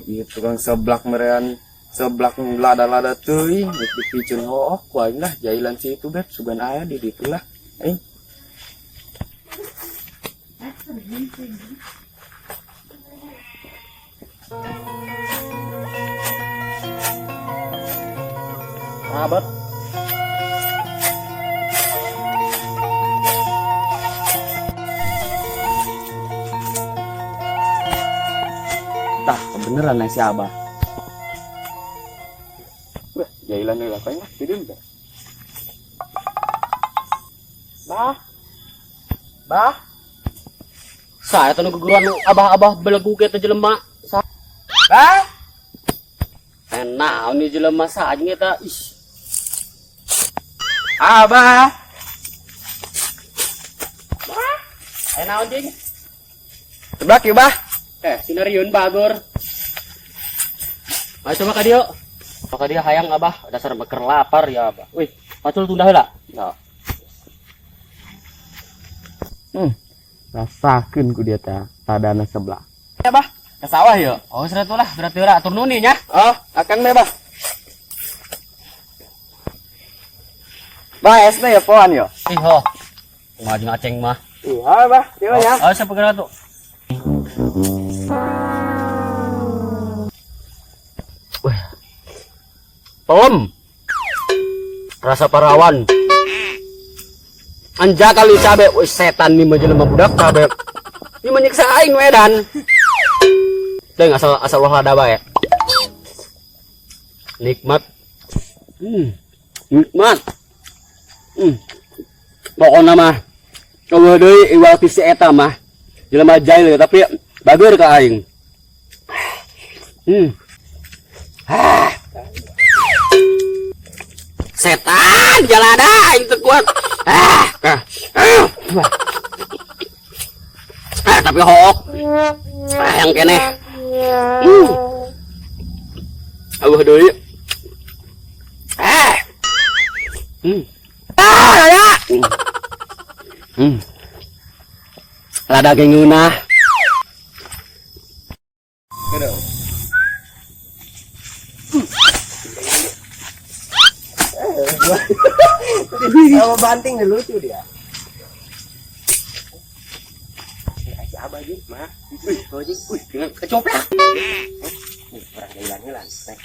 Ieu tukang seblak merean seblak lada-lada teuing rek dipicun hook ku aing lah jailan situ beb sugan aya di ditu lah aing. Rabat. Tah, kebeneran si Abah. Wah, jailan heula aing mah tidur teh. Bah. Bah. Saya tuh guguruan abah-abah belegu kita jelema. Bah. Naon nih jelema saja eta. Ih. Abah. Eh, naon jeung? Seblak yuk, Bah. Eh, sinariun bagor. Ayo coba ka dieu. Ka dieu hayang abah, dasar beker lapar ya abah. Wih, pacul tunda heula. Nah. Rasakeun ku dia teh tadana seblak. Ya, Bah. Ke sawah yuk. Oh, sudah lah, berarti ora atur nuni nya. Oh, akan deh, Bah. Bah, esna ya poan yo. Ih, ho. Kumaha jeung aceng mah. Iya, Bah. Iya ya. Oh, siapa geura tuh? Wah. Pem. Rasa parawan. Anja kali cabe, wih setan nih mah jelema budak cabe. Ini menyiksa aing wedan. Deng asal asal wah lada bae. Nikmat. Nikmat. Pokokna mah eueuh deui iwal ti si eta mah. Jelema jail tapi bager ka aing. Ah. Setan jalada aing teu kuat. Ah. Ah. Ah. Ah, tapi hook. Ah, yang keneh. Eueuh deui. Ah. Ah, ya. Lada ge ngeunah. Sama banting nih lucu dia. Si Abah jeung mah. Wih, jeung. Wih, dengan kecoplak. Nih, orang jailan-jailan. Nih.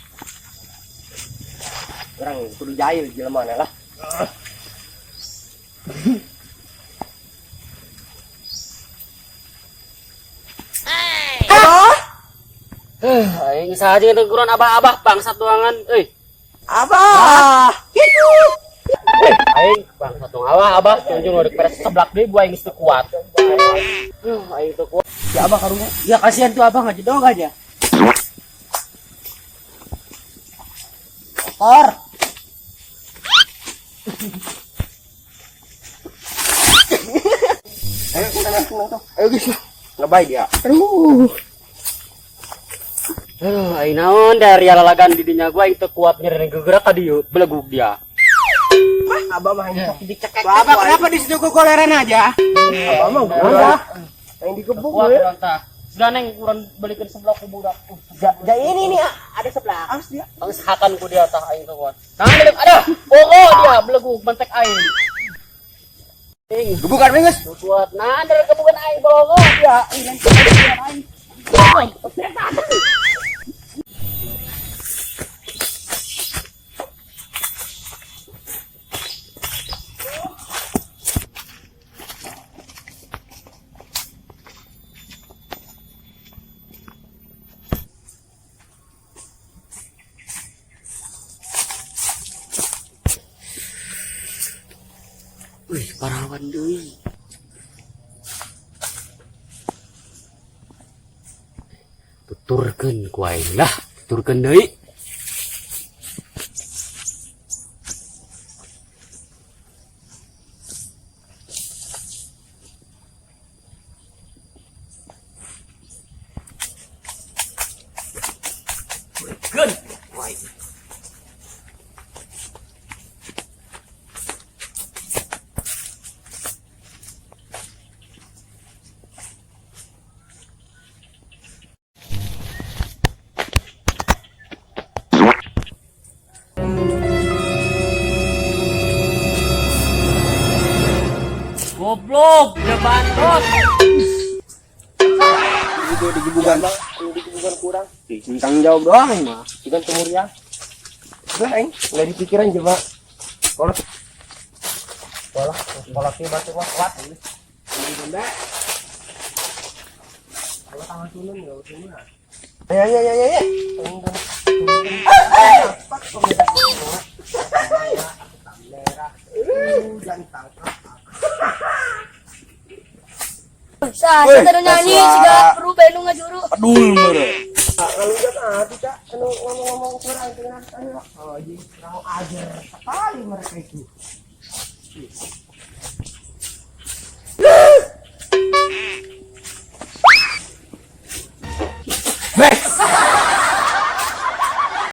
Orang kudu jail jelema lah. Abah. Aing saja teguran abah-abah bangsat tuangan euy. Abah. Aing bangsat tuang abah abah tunjung udah peres seblak deui gua aing geus teu kuat. Aing teu kuat. Si abah karunya. Ya kasihan tuh abah ngajedog aja. Kotor. Ayo kita langsung nonton. Ayo guys. Ngebaik dia. Aduh. Aduh, aing naon dari lalagan di dinya gua aing teu kuat nyeri gegerak ka dieu, belegug dia. Mah, abah mah yang dicekek. Abah kenapa di situ goleran aja? Abah mah gua. Yang digebuk Kuat gue. urang tah. Sudah neng urang balikeun seblak ku budak. Ja, ini nih ada seblak. Awas dia. Bangsakan ku dia tah aing teu kuat. Nah, ada ada. Oh, dia belegug bentek aing. Aing Gebukan geus. teu kuat. Nah, dari gebukan aing bolongo dia. Aing aing. Wih, parawan deui. Tuturkeun ku aing lah, tuturkeun deui. Tuturkeun ku aing. Goblok, udah bantot. Itu digebugan bang, digebugan kurang. Tanggung jawab doang aing mah. Ikan temuriang. Udah aing, nggak dipikiran coba. Kolot. Kolot, kolot sih batu mah kuat. Kalau tangan turun ya turun. Ya ya ya ya ya. Sa, sa tanong nyanyi, siga berubah nu ngajuru. Adul mere. Kalau udah ah tidak anu ngomong-ngomong kurang dengan anu oh jadi kurang ajar sekali mereka itu.